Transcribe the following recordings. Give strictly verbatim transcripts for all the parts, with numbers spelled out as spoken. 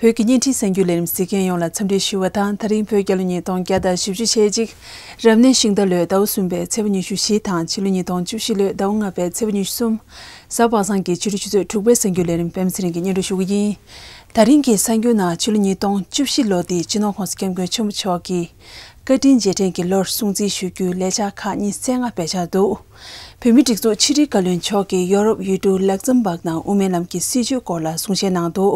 བོད་ཀྱི་བརྙན་འཕྲིན་གསར་འགྱུར་ལས་རིམ་གཟིགས་མཁན་ཡོངས་ལ་འཚམས་འདྲི་ཞུ་བ་དང་། ད་རིང་བོད་རྒྱལ་ལོ་ཉིས་སྟོང་བརྒྱ་དང་བཞི་བཅུ་ཞེ་གཅིག་རབ་གནས་ཤིང་རྟ་ལོའི་ཟླ་བ་གསུམ་པའི་ཚེས་པ་ཉི་ཤུ་བཞི་དང་ཕྱི་ལོ་ཉིས་སྟོང་བཅུ་བཞི་ལོའི་ཟླ་བ་ལྔ་པའི་ཚེས་པ་ཉི་ཤུ་གསུམ། གཟའ་པ་སངས་ཀྱི་ཕྱི་དྲོ་ཆུ་ཚོད་དྲུག་པའི་གསར་འགྱུར་ལས་རིམ་པད་མ་ཚེ་རིང་གིས་སྙན་སྒྲོན་ཞུ་གི་ཡིན། ད་རིང་གི་གསར་འགྱུར་ནང་ཕྱི་ལོ་ཉིས་སྟོང་བཅུ་བཞི་ལོ་འདིའི་སྤྱི་ནོར་༸གོང་ས་༸སྐྱབས་མགོན་ཆེན་པོ་མཆོག་གིས་བཀའ་དྲིན་རྗེས་དྲན་གྱི་ལོར་སྲུང་བརྩི་ཞུ་རྒྱུའི་ལས་འཆར་ཁག་ཉིན་བཅོ་ལྔ་སྤེལ་འཆར་འདུག་བོད་མིའི་སྒྲིག་འཛུགས་ཕྱི་དྲིལ་བཀའ་བློན་མཆོག་གིས་ཡོ་རོབ་ཡུལ་གྲུ་ལག་ཙམ་བག་དང་དབུ་མའི་ལམ་གྱི་སྲིད་བྱུས་སྐོར་ལ་གསུང་བཤད་གནང་འདུག་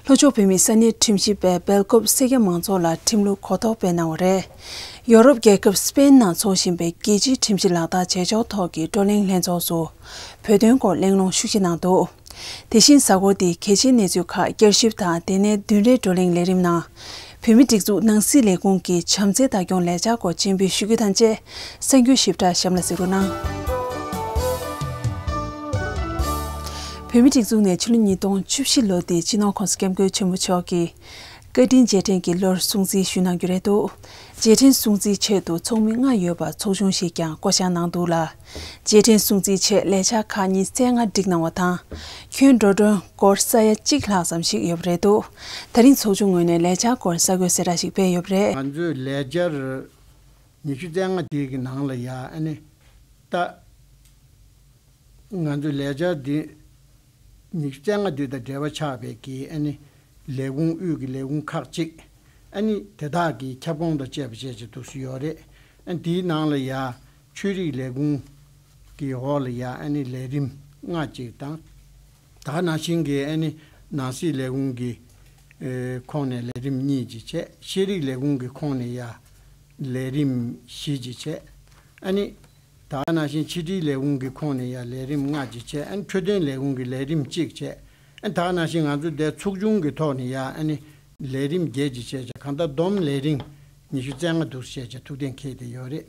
ལྷོ་ཕྱོགས་བོད་མིའི་ས་གནས་ཁྲིམས་ཞིབ་པས་སྦེལ་ཀོབ་སེར་སྐྱ་མང་ཚོགས་ལ་ཁྲིམས་ལུགས་གོ་རྟོགས་སྤེལ་གནང་བ་རེད། ཡོ་རོབ་རྒྱལ་ཁབ་སི་པེན་ནང་འཚོགས་བཞིན་པའི་རྒྱལ་སྤྱིའི་ཁྲིམས་གཞི་ལག་བསྟར་བྱེད་ཕྱོགས་ཐོག་གི་བགྲོ་གླེང་ལྷན་ཚོགས་སུ་བོད་དོན་སྐོར་གླེང་སློང་ཤུགས་ཆེ་གནང་འདུག་དེ་བཞིན་གཟའ་འཁོར་འདིའི་གལ་ཆེའི་གནས་ཚུལ་ཁག་བསྐྱར་ཞིབ་དང་། དེ་ནས་བདུན་རེའི་བགྲོ་གླེང་ལས་རིམ་ནང་། བོད་མིའི་སྒྲིག་འཛུགས་ནང་སྲིད་ལས་ཁུངས་ཀྱི་བྱམས་བརྩེའི་བདག་སྐྱོང་ལས་འཆར་སྐོར་སྤྱན་འབུལ་ཞུ་རྒྱུ་དང་བཅས། གསར་འགྱུར་ཞིབ་ཕྲ་གཤམ་ལ་གཟིགས་རོགས་གནང་། བོད་མིའི་སྒྲིག་འཛུགས་ནས་ཕྱི་ལོ་ཉིས་སྟོང་བཅུ་བཞི་ལོ་འདིའི་སྤྱི་ནོར་༸གོང་ས་༸སྐྱབས་མགོན་ཆེན་པོ་མཆོག་གིས་བཀའ་དྲིན་རྗེས་དྲན་གྱི་ལོར་སྲུང་བརྩི་ཞུས་གནང་རྒྱུ་རེད་འདུག་རྗེས་དྲན་སྲུང་བརྩིའི་ཆེད་དུ་ཚོགས་མི་ལྔ་ཡོད་པ་ཚོགས་ཆུང་ཞིག་ཀྱང་བསྐོ་བཞག་གནང་འདུག་ལ། རྗེས་དྲན་སྲུང་བརྩིའི་ཆེད་ལས་འཆར་ཁག་ཉིན་བཅོ་ལྔ་བསྒྲིགས་གནང་བ་དང་། ཁྱོན་འགྲོ་གྲོན་སྒོར་ས་ཡ་གཅིག་ལྷག་ཙམ་ཞིག་ཡོད་པ་རེད་འདུག་ད་རིང་ཚོགས་ཆུང་ངོས་ནས་ལས་འཆར་སྐོར་གསར་འགོད་གསལ་བསྒྲགས་ཤིག་སྤེལ་ཡོད་པ་རེད། ང་ཚོས་ལས་འཆར་ཉི་ཤུ་རྩ་ལྔ་དེ་གི་ནང་ལ་ཡ་ཨ་ནི་ད། ང་ཚོའི་ལས་འཆར་འདི་ཉི་ཤུ་རྩ་ལྔ་དེ་དང་འབྲེལ་བ་ཆགས་པའི་གི་ཨ་ནི་ལས་ཁུངས་དབུས་ཀྱི་ལས་ཁུངས་ཁག་ཅིག་ཨ་ནི་དེ་དག་གི་ཁྱབ་ཁོངས་དང་བཅས་པ་བཅས་ཀྱི་འདུག་སེ་ཡོད་རེད། ཨ་ནི་དེའི་ནང་ལ་ཡ་ཆོས་རིག་ལས་ཁུངས་ཀྱི་འོག་ལ་ཡ་ཨ་ནི་ལས་རིམ་ལྔ་ཅིག་དང་། ད་ག་ནང་བཞིན་གྱི་ཨ་ནི་ནང་སྲིད་ལས་ཁུངས་ཀྱི་ཨེ་ཁོངས་ནས་ལས་རིམ་གཉིས་ཅིག་བྱས། ཤེས་རིག་ལས་ཁུངས་ཀྱི་ཁོངས་ནས་ཡ་ལས་རིམ་བཞི་ཅིག་བྱས། ཨ་ནི། ད་ག་ནང་བཞིན་ཕྱི་དྲིལ་ལས་ཁུངས་ཀྱི་ཁོངས་ནས་ཡ་ལས་རིམ་ལྔ་ཅིག་བྱས། ཨ་ནི་འཕྲོད་བསྟེན་ལས་ཁུངས་ཀྱི་ལས་རིམ་གཅིག་བྱས། ཨ་ནི་ད་ག་ནང་བཞིན་ང་ཚོ་འདིར་ཚོགས་ཆུང་གི་ཐོག་ནས་ཡ་ཨ་ནི་ལས་རིམ་བརྒྱད་ཅིག་བྱས་བྱས། གང་ལྟར་བསྡོམས་ལས་རིམ་ཉི་ཤུ་རྩ་ལྔ་འདུག་བྱས་བྱས་ཐུགས་གཏན་འཁེལ་བསྡད་ཡོད་རེད།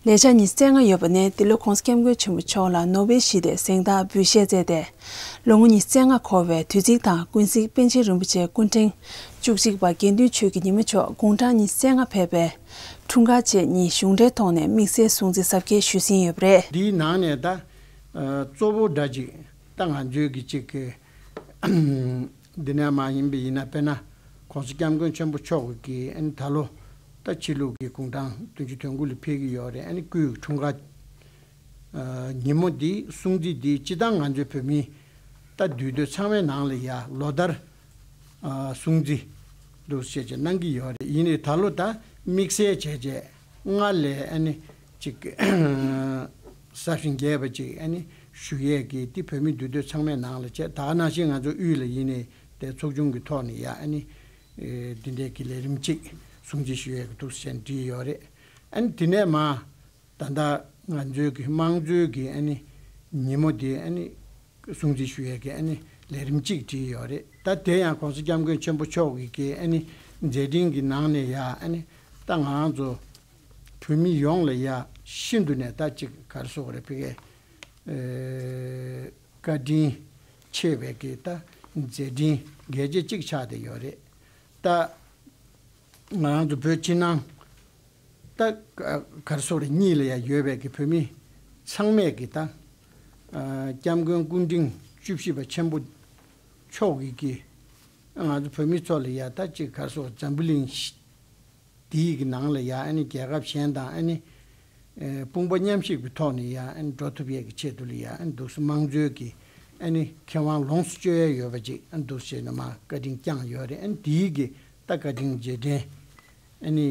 ལས་འཆར་ཉི་ཤུ་རྩ་ལྔ་ཡོད་པ་ནས་འདི་ལོ་༸གོང་ས་༸སྐྱབས་མགོན་ཆེན་པོ་མཆོག་ལ་ནོ་བེལ་ཞི་བདེའི་གཟེངས་རྟགས་འབུལ་བཞེས་མཛད་དེ། ལོ་ངོ་ཉི་ཤུ་རྩ་ལྔ་འཁོར་བའི་དུས་ཚིགས་དང་། ཀུན་གཟིགས་པཎ་ཆེན་རིན་པོ་ཆེ་སྐུ་ཕྲེང་བཅུ་གཅིག་པ་དགེ་འདུན་ཆོས་ཀྱི་ཉི་མ་མཆོག་དགུང་གྲངས་ཉི་ཤུ་རྩ་ལྔ་ཕེབས་པའི་འཁྲུངས་སྐར་བཅས་ཉིན་གཞུང་འབྲེལ་ཐོག་ནས་དམིགས་བསལ་སྲུང་བརྩི་གཟབ་རྒྱས་ཞུས་ཟིན་ཡོད་པ་རེད། འདིའི་ནང་ནས་ད་ཨ་གཙོ་བོ་འདྲ་ཅིག་ད་ང་ཚོའི་གི་ཅིག་གི་འདི་ནས་མ་ཡིན་པ་ཡིན་ན། དཔེར་ན་༸གོང་ས་༸སྐྱབས་མགོན་ཆེན་པོ་མཆོག་གིས་ཨ་ནི་ད་ལོ་ད་ཕྱི་ལུགས་ཀྱི་དགུང་གྲངས་བདུན་ཅུ་དོན་དགུ་ལ་ཕེབས་ཀྱི་ཡོད་རེད། ཨ་ནི་སྐུའི་འཁྲུངས་སྐར་ཨ་ཉིན་མོ་འདི་སྲུང་བརྩི་འདི་སྤྱིར་བཏང་ང་ཚོའི་བོད་མི་ད་འདུས་སྡོད་ཚང་མའི་ནང་ལ་ཡ་ལོ་ལྟར་ཨ་སྲུང་བརྩི་འདུག་བྱས་བྱས་གནང་གི་ཡོད་རེད། ཡིན་ནའི་ད་ལོ་ད་དམིགས་བསལ་བྱས་བྱས་སྔར་ལས་ཨ་ནི་ཅིག་གཟབ་ཞིང་རྒྱས་པ་ཅིག་ཨ་ནི་ཞུ་ཡས་ཀྱི་འདི་བོད་མི་འདུས་སྡོད་ཚང་མའི་ནང་ལ་བྱས། ད་ག་ནང་བཞིན་ང་ཚོ་དབུས་ལ་ཡིན་ནའི་དེ་ཚོགས་ཆུང་གི་ཐོག་ནས་ཡ་ཨ་ནི་ཨེ་འདི་འདྲའི་གི་ལས་རིམ་ཅིག་སྲུང་བརྩི་ཞུ་ཡས་ཀྱི་འདུག་བྱས་བྲིས་ཡོད་རེད། ཨ་ནི་དེ་ནས་མ། ད་ལྟ་ང་ཚོའི་གི་དམངས་གཙོའི་གི་ཨ་ནི་ཉིན་མོ་དེ་ཨ་ནི་སྲུང་བརྩི་ཞུ་ཡས་ཀྱི་ཨ་ནི་ལས་རིམ་གཅིག་བྲིས་ཡོད་རེད། ད་དེ་ཡང་༸གོང་ས་༸སྐྱབས་མགོན་ཆེན་པོ་མཆོག་གི་གི་ཨ་ནི་མཛད་འཕྲིན་གྱི་ནང་ནས་ཡ་ཨ་ནི་ད་ང་རང་ཚོ་བོད་མི་ཡོངས་ལ་ཡ་ཤིན་ཏུ་ནས་ད་ཅིག་ག་རེ་ཟེར་དགོས་རེད། ཕ་གི་ཨེ་བཀའ་དྲིན་ཆེ་བའི་གི་ད་མཛད་འཕྲིན་གལ་ཆེ་གཅིག་ཆགས་བསྡད་ཡོད་རེད། ད་ང་རང་ཚོ་བོད་ཕྱི་ནང་ད་ག་རེ་ཟེར་དགོས་རེད། གཉིས་ལ་ཡ་ཡོད་པའི་གི་བོད་མི་ཚང་མས་གི་ད་ཨ་༸སྐྱབས་མགོན་སྐུ་ཕྲེང་བཅུ་བཞི་པ་ཆེན་པོ་མཆོག་གི་གི་ང་ཚོ་བོད་མི་ཚོ་ལ་ཡ་ད་ཅིག་ག་རེ་ཟེར་དགོས་རེད། འཛམ་བུ་གླིང་འདིའི་གི་ནང་ལ་ཡ་ཨ་ནི་རྒྱལ་ཁབ་གཞན་དང་ཨ་ནི་ཨེ་དཔུང་པ་མཉམ་གཤིབ་ཀྱི་ཐོག་ནས་ཡ་ཨ་ནི་འགྲོ་ཐུབ་ཡས་ཀྱི་ཆེད་དུ་ལ་ཡ་ཨ་ནི་འདུག་སེ་དམངས་གཙོའི་གི་ཨ་ནི་ཁེ་དབང་ལོངས་སུ་སྤྱོད་ཡས་ཡོད་པ་ཅིག་ཨ་ནི་འདུག་སེ་བྱས་ནས་མ་བཀའ་དྲིན་བསྐྱངས་ཡོད་རེད། ཨ་ནི་དེའི་གི་ད་བཀའ་དྲིན་རྗེས་དྲན་ཨ་ནི་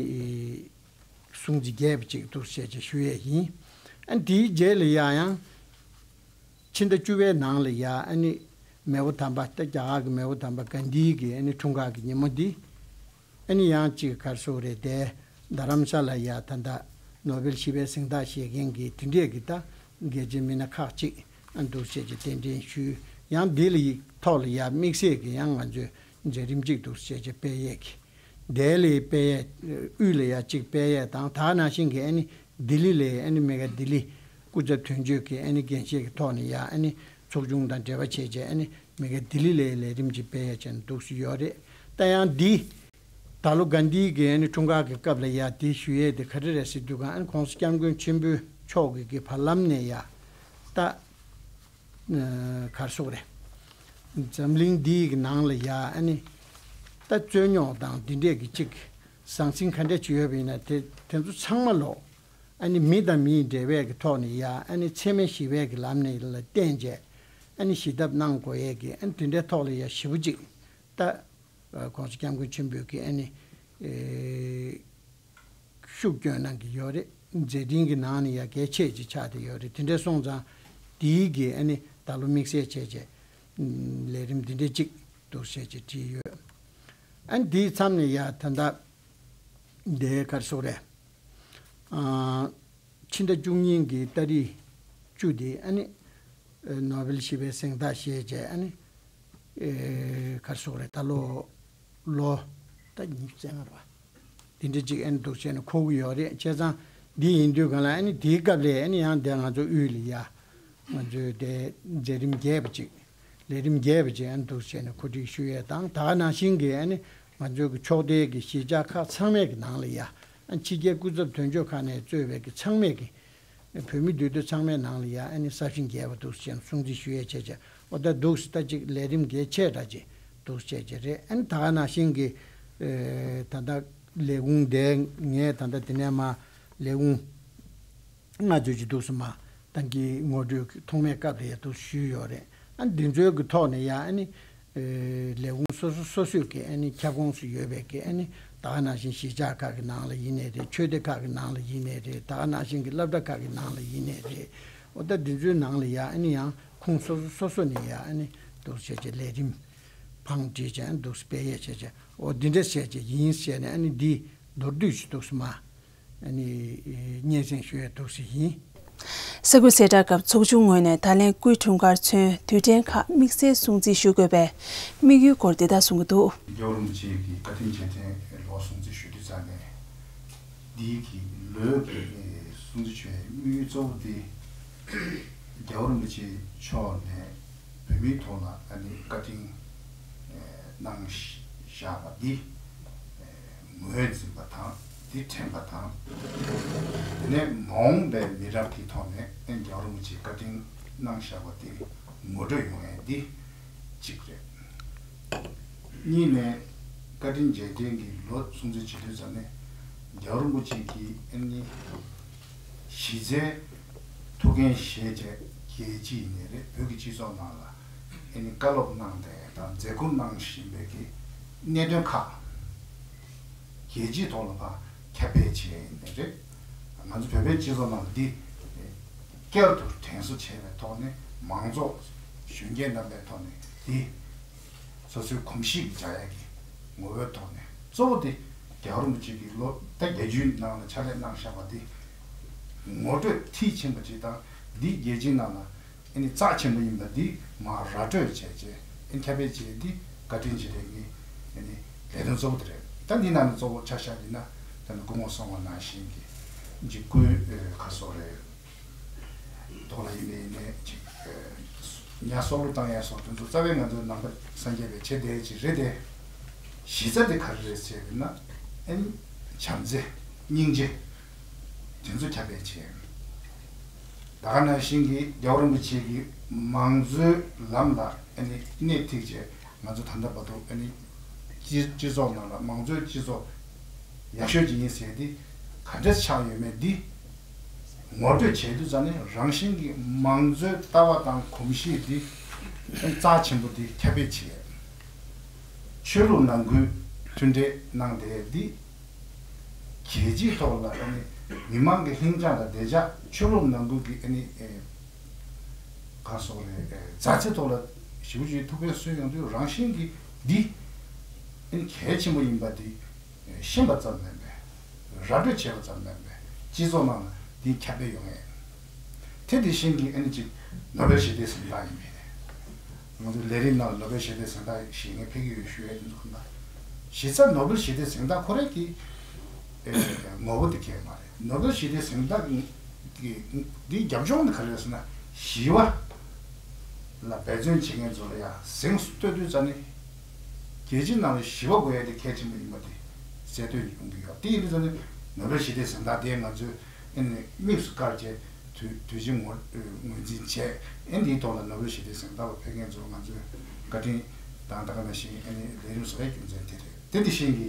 སྲུང་བརྩི་རྒྱས་པ་ཅིག་འདུག་སེ་བྱས་བྱས་ཞུ་ཡས་ཡིན། ཨ་ནི་དེའི་རྗེས་ལ་ཡ་ཡང་ཕྱི་ཟླ་བཅུ་པའི་ནང་ལ་ཡ་ཨ་ནི་མེས་པོ་དམ་པ་ད་རྒྱ་གར་གྱི་མེས་པོ་དམ་པ་གྷན་དྷི་གི་ཨ་ནི་འཁྲུངས་སྐར་གྱི་ཉིན་མོ་འདི། ཨ་ནི་ཡང་ཅིག་ག་རེ་ཟེར་དགོས་རེད། དེ་རྡ་རམ་ས་ལ་ཡ་ད་ལྟ་ནོ་བེལ་ཞི་བའི་གཟེངས་རྟགས་བཞེས་མཁན་གྱི་དེ་འདྲས་ཀྱི་ད་རྒྱལ་སྤྱིའི་མི་སྣ་ཁག་ཅིག་ཨ་འདུག་སེ་བྱས་ཀྱི་རྟེན་འབྲེལ་ཞུས། ཡང་འདི་ལ་ཡི་ཐོག་ལ་ཡ་དམིགས་བསལ་གྱི་ཡང་ང་ཚོས་མཛད་རིམ་ཅིག་འདུག་སེ་བྱས་ཀྱི་སྤེལ་ཡས་ཀྱི། དེ་ལ་ཡི་སྤེལ་ཡས་དབུས་ལ་ཡ་ཅིག་སྤེལ་ཡས་དང་། ད་ག་ནང་བཞིན་གྱི་ཨ་ནི་ལྡི་ལི་ལ་ཨ་ནི་མི་དགའ་ལྡི་ལི་སྐུ་ཚབ་དོན་གཅོད་ཀྱི་ཨ་ནི་འགན་བཞེས་ཀྱི་ཐོག་ནས་ཡ་ཨ་ནི་ཚོགས་ཆུང་དང་འབྲེལ་བ་བྱས་བྱས་ཨ་ནི་མི་དགའ་ལྡི་ལི་ལ་ལས་རིམ་ཅིག་སྤེལ་ཡས་བྱས་ནས་འདུག་སེ་ཡོད་རེད། ད་ཡང་འདི་ད་ལོ་གྷན་དྷི་གི་ཨ་ནི་འཁྲུངས་སྐར་གྱི་སྐབས་ལ་ཡ་འདི་ཞུ་ཡས་དེ་ག་རེ་རེད་ཟེར་དུས་ག་ཨ་ནི་༸གོང་ས་༸སྐྱབས་མགོན་ཆེན་པོ་མཆོག་གི་གི་བར་ལམ་ནས་ཡ་ད་ཨ་ག་རེ་ཟེར་དགོས་རེད། འཛམ་གླིང་འདིའི་གི་ནང་ལ་ཡ་ཨ་ནི་ ད་རྩོད་རྙོག་དང་འདི་འདྲས་ཀྱི་གཅིག་ཟང་ཟིང་ག་འདྲས་ཅིག་ཡོད་པ་ཡིན་ན་དེ་དེ་ཚོ་ཚང་མ་ལོག་ཨ་ནི་མི་དང་མིའི་འབྲེལ་བའི་གི་ཐོག་ནས་ཡ་ཨ་ནི་འཚེ་མེད་ཞི་བའི་གི་ལམ་ནས་ལ་བརྟེན་བྱས་ཨ་ནི་ཞི་ཐབས་གནང་དགོས་ཡས་ཀྱི་ཨ་ནི་དེ་འདྲའི་ཐོག་ལ་ཡ་ཞེ་པོ་ཅིག་ད་༸གོང་ས་༸སྐྱབས་མགོན་ཆེན་པོས་གི་ཨ་ནི་ཤུགས་སྐྱོན་གནང་གི་ཡོད་རེད། མཛད་འཕྲིན་གྱི་ནང་ནས་ཡ་གལ་ཆེ་ཅིག་ཆགས་བསྡད་ཡོད་རེད། དེ་འདྲ་སོང་ཙང་དེའི་གི་ཨ་ནི་ད་ལོ་དམིགས་བསལ་བྱས་བྱས་ལས་རིམ་འདི་འདྲ་ཅིག་འདུག་བྱས་བྱས་བྲིས་ཡོད། ཨ་ནི་དེའི་མཚམས་ནས་ཡ་ད་ལྟ་འདི་ག་རེ་ཟེར་དགོས་རེད། ཕྱི་ཟླ་བཅུ་གཉིས་ཀྱི་ཏ་རིག་བཅུ་དེ་ཨ་ནི་ནོ་བེལ་ཞི་བའི་གཟེངས་རྟགས་བཞེས་བྱས་ཨ་ནི་ག་རེ་ཟེར་དགོས་རེད། ད་ལོ་ལོ་ད་ཉི་ཤུ་རྩ་ལྔ་རེད་པ། དེ་འདྲ་ཅིག་ཨ་ནི་འདུག་བྱས་ནས་འཁོར་གྱི་ཡོད་རེད། བྱས་ཙང་འདི་ཡིན་དུས་གང་ལ་ཨ་ནི་དེའི་སྐབས་ལ་ཨ་ནི་ཡང་དེ་ང་ཚོ་དབུས་ལ་ཡ་ང་ཚོའི་དེ་མཛད་རིམ་རྒྱས་པ་ཅིག་ལས་རིམ་རྒྱས་པ་ཅིག་ཨ་ནི་འདུག་བྱས་ནས་གོ་སྒྲིག་ཞུ་ཡས་དང་། ད་ག་ནང་བཞིན་གྱི་ཨ་ནི་ང་ཚོའི་གི་ཕྱོགས་སྡེའི་གི་གཞིས་ཆགས་ཁག་ཚང་མའི་གི་ནང་ལ་ཡ་ཨ་ནི་ཕྱི་རྒྱལ་སྐུ་ཚབ་དོན་གཅོད་ཁག་ནས་གཙོས་པའི་གི་ཚང་མས་གི་བོད་མི་འདུས་སྡོད་ཚང་མའི་ནང་ལ་ཡ་ཨ་ནི་གསར་བཞེངས་རྒྱས་པ་འདུག་ཅེས་སྲུང་བརྩི་ཞུ་ཡས་བྱས་བྱས། འོ་ད་འདུག་ད་ཅིག་ལས་རིམ་གལ་ཆེ་དྲགས་ཅིག་འདུག་བྱས་བྱས་རེད། ཨ་ནི་ད་ག་ནང་བཞིན་གྱི་ད་ལྟ་ལས་ཁུངས་དེ་ངས་ད་ལྟ་དེ་ནས་མ་ལས་ཁུངས་ལྔ་བཅུ་ཅིག་འདུག་སེ་མ་ཏང་གི་ངོ་སྤྲོད་ཐོག་མའི་སྐབས་ལ་ཡ་འདུག་ཞུས་ཡོད་རེད། ཨ་ནི་འདི་ཚོའི་གི་ཐོག་ནས་ཡ་ཨ་ནི་ལས་ཁུངས་སོ་སོ་སོ་སོས་ཀྱི་ཨ་ནི་ཁྱབ་ཁོངས་སུ་ཡོད་པའི་གི་ཨ་ནི་ད་ག་ནང་བཞིན་གཞིས་ཆགས་ཁག་གི་ནང་ལ་ཡིན་ནའི་རེད། ཆོས་སྡེ་ཁག་གི་ནང་ལ་ཡིན་ནའི་རེད། ད་ག་ནང་བཞིན་གྱི་སློབ་གྲྭ་ཁག་གི་ནང་ལ་ཡིན་ནའི་རེད། འོ་ད་འདི་ཚོའི་ནང་ལ་ཡ་ཨ་ནི་ཡང་ཁོངས་སོ་སོ་སོ་སོ་ནས་ཡ་ཨ་ནི་འདུག་བྱས་བྱས་ལས་རིམ་བང་བསྒྲིགས་བྱས་ཨ་ནི་འདུག་སྤེལ་ཡས་བྱས་བྱས། འོ་འདི་འདྲ་བྱས་བྱས་ཡིན་བྱས་ནས་ཨ་ནི་འདི་མདོར་བསྡུས་ཤིག་འདུག་སེ་མ། ཨ་ནི་སྙན་སེང་ཞུ་ཡས་འདུག་སེ་ཡིན། ས་ཁུལ་གསལ་བསྒྲགས་སྐབས་ཚོགས་ཆུང་ངོས་ནས་ད་ལན་སྐུའི་འཁྲུངས་སྐར་ཚུན་དུས་དྲན་ཁག་དམིགས་བསལ་སྲུང་བརྩི་ཞུ་དགོས་པའི་དམིགས་ཡུལ་སྐོར་འདི་ལྟར་གསུང་གི་འདུག། རྒྱལ་བ་རིན་པོ་ཆེ་གི་བཀའ་དྲིན་རྗེས་དྲན་ལོ་སྲུང་བརྩི་ཞུ་དུས་ཙམ་ནས་འདིའི་གི་ལོའི་གི་སྲུང་བརྩི་ཞུ་ཡའི་དམིགས་ཡུལ་གཙོ་བོ་དེ་རྒྱལ་བ་རིན་པོ་ཆེ་མཆོག་ནས་བོད་མིའི་ཐོག་ལ་ཨ་ནི་བཀའ་དྲིན་གནང་བཞག་པ་འདི་ངོས་འཛིན་པ་དང་འདི་དྲན་པ་དང་། དེ་ནས་མ་འོངས་པའི་མི་རབས་ཀྱི་ཐོག་ནས་ཨེ་རྒྱལ་བ་རིན་པོ་ཆེས་བཀའ་དྲིན་གནང་བཞག་པ་འདི་ངོ་སྤྲོད་ཡོང་ཡས་འདི་གཅིག་རེད། གཉིས་ནས་བཀའ་དྲིན་རྗེས་དྲན་གྱི་ལོ་སྲུང་བརྩི་བྱེད་དུས་ཙམ་ནས་རྒྱལ་བ་རིན་པོ་ཆེ་གིས་ཨེ་ནི་གཞི་རྩའི་ཐུགས་འགན་བཞེས་བྱས་རྒྱལ་སྤྱི་ཡིན་ནའི་རེད། བོད་ཀྱི་སྤྱི་ཚོགས་ནང་ལ་ཨེ་ནི་བཀའ་སློབ་གནང་བསྡད་དང་མཛད་ཁུར་གནང་བཞིན་པའི་གི་གནད་དོན་ཁག་རྒྱལ་སྤྱིའི་ཐོག་ལ་ཕར་ཁྱབ་སྤེལ་བྱས་ཡིན་ནའི་རེད། ང་ཚོ་བོད་པའི་སྤྱི་ཚོགས་ནང་ལ་འདི་བསྐྱར་དུ་དྲན་གསོ་བྱས་པའི་ཐོག་ནས་མང་ཚོགས་གཞོན་སྐྱེས་རྣམ་པའི་ཐོག་ནས་འདི་སོ་སོའི་གོམས་གཤིས་ཀྱི་འཇགས་ཡག་གི་ངོ་བོའི་ཐོག་ནས་གཙོ་བོ་དེ་རྒྱལ་བ་རིན་པོ་ཆེ་གིས་ལོ་ཟླ་བརྒྱད་ཅུའི་ནང་ལ་ཕྱག་ལས་གནང་བཞག་པ་འདི་ངོ་སྤྲོད་མཐིལ་ཕྱིན་པ་ཅིག་དང་འདི་རྒྱལ་སྤྱིའི་ནང་ལ་ཨ་ནི་རྩ་ཆེན་པོ་ཡིན་པ་འདི་མར་ར་སྤྲོད་བྱས་རྗེས་ཨ་ནི་ཁྱབ་སྤེལ་བྱས་འདི་བཀའ་དྲིན་རྗེས་དྲན་གྱི་ཨ་ནི་ལས་དོན་གཙོ་བོ་དེ་རེད། ད་འདི་ནང་ནས་གཙོ་བོ་ཆ་བཞག་ཡིན་ན་ད་ནི་སྐུ་ངོ་གསུངས་པ་ནང་བཞིན་གྱི་འཇིགས་སྐུལ་ཁ་སོ་རེད། ཐོག་ལ་ཡིན་ནའི་ཡིན་ནའི་ཅིག་ཉ་སྲོག་བླུ་བཏང་ཡས་སོགས་དེ་ཚོ་རྩ་བའི་ང་ཚོའི་ནང་པ་སངས་རྒྱས་པའི་ཆེད་དེ་ཅིག་རེད་དེ། གཞི་རྩ་དེ་ག་རེ་རེད་ཟེར་བ་ན་ཨེ་ནི་བྱམས་བརྩེ་སྙིང་རྗེ་དེ་ཚོ་ཁྱབ་སྤེལ་བྱས། ད་ག་ནང་བཞིན་གྱི་རྒྱལ་བ་རིན་པོ་ཆེ་གིས་མང་གཙོའི་ལམ་ལ་ཨེ་ནི་སྣེ་ཁྲིད་བྱས། ང་ཚོ་ད་ལྟ་བར་དུ་ཨ་ནི་སྤྱི་སྤྱི་ཚོགས་ནང་ལ་མང་གཙོའི་སྤྱི་ཚོགས་ཡག་ཤོས་ཅིག་ཡིན་ཟེར་ཏེ་ག་འདྲ་ཆགས་ཡོད་མེད་འདི་ངོ་སྤྲོད་བྱེད་དུས་ཙམ་ནས་རང་བཞིན་གྱི་མང་གཙོའི་ལྟ་བ་དང་གོམས་གཤིས་འདི་རྩ་ཆེན་པོ་འདི་ཁྱབ་སྤེལ་བྱེད། ཆོས་ལུགས་ནང་ཁུལ་མཐུན་འབྲེལ་གནང་བསྡད་འདི་རྒྱལ་སྤྱིའི་ཐོག་ལ་ཨ་ནི་མི་མང་གི་ལྷིང་འཇགས་དང་བདེ་འཇགས། ཆོས་ལུགས་ནང་ཁུལ་གྱི་ཨ་ནི་ཨེ། ག་སོགས་རེད། མཛའ་བརྩེ་ཐོག་ལ་ཞེ་པོ་ཅིག་ཐུགས་ཕན་གསོས་ཡོང་དུས་རང་བཞིན་གྱིས་འདི་ཨ་ནི་གལ་ཆེན་པོ་ཡིན་པ་འདི་ཤེས་པ་ཙམ་མིན་པས་ར་སྤྲོད་བྱས་པ་ཙམ་མིན་པས་སྤྱི་ཚོགས་ནང་ལ་འདི་ཁྱབ་སྤེལ་ཡོང་ངེས། དེ་དེ་བཞིན་གྱི་ཨ་ནི་ཅིག་ནོ་བེལ་ཞི་བདེའི་གཟེངས་རྟགས་ཡིན་པས་ང་ཚོའི་ལས་རིམ་ནང་ལ་ནོ་བེལ་ཞི་བདེའི་གཟེངས་རྟགས་ཞེས་ངས་ཕེབས་ཀྱི་ཡོད་ཞུ་ཡས་དེ་ཚོ་གང་ལྟར་གཞི་རྩ་ནོ་བེལ་ཞི་བདེའི་གཟེངས་རྟགས་ཁོ་རང་གི་ངོ་བོ་དེ་གས་མ་རེད། ནོ་བེལ་ཞི་བདེའི་གཟེངས་རྟགས་འདིའི་རྒྱབ་ལྗོངས་ནི་ག་རེ་རེད་ཟེར་ན་ཞི་བ་ལ་འབད་བརྩོན་བྱེད་མཁན་ཚོ་ལ་ཡང་གཟེངས་སུ་གཏོད་དུས་ཙ་ནི་རྒྱལ་སྤྱིའི་ནང་ལ་ཞི་བ་དགོས་ཡ་དེ་གལ་ཆེན་པོ་ཡིན་པ་དེ་གསལ་སྟོན་ཡོང་གི་ཡོད། དེ་ཡིན་དུས་ཙ་ནི་ནོ་བེལ་ཞི་བདེའི་གཟེངས་རྟགས་དེ་ང་ཚོས་ཨ་ནི་དམིགས་སུ་བཀར་བྱས་དུས་དུས་ཆེན་ངོས་ངོས་འཛིན་བྱས་ཨ་ནི་དེའི་ཐོག་ལ་ནོ་བེལ་ཞི་བདེའི་གཟེངས་རྟགས་ལ་ཕེབས་མཁན་ཚོར་ང་ཚོས་བཀའ་དྲིན་དང་ད་ག་ནང་བཞིན་ཨ་ནི་ལས་རིམ་བཟོ་ཡའི་རྒྱུ་མཚན་དེ་རེད། དེ་དེ་བཞིན་གྱི་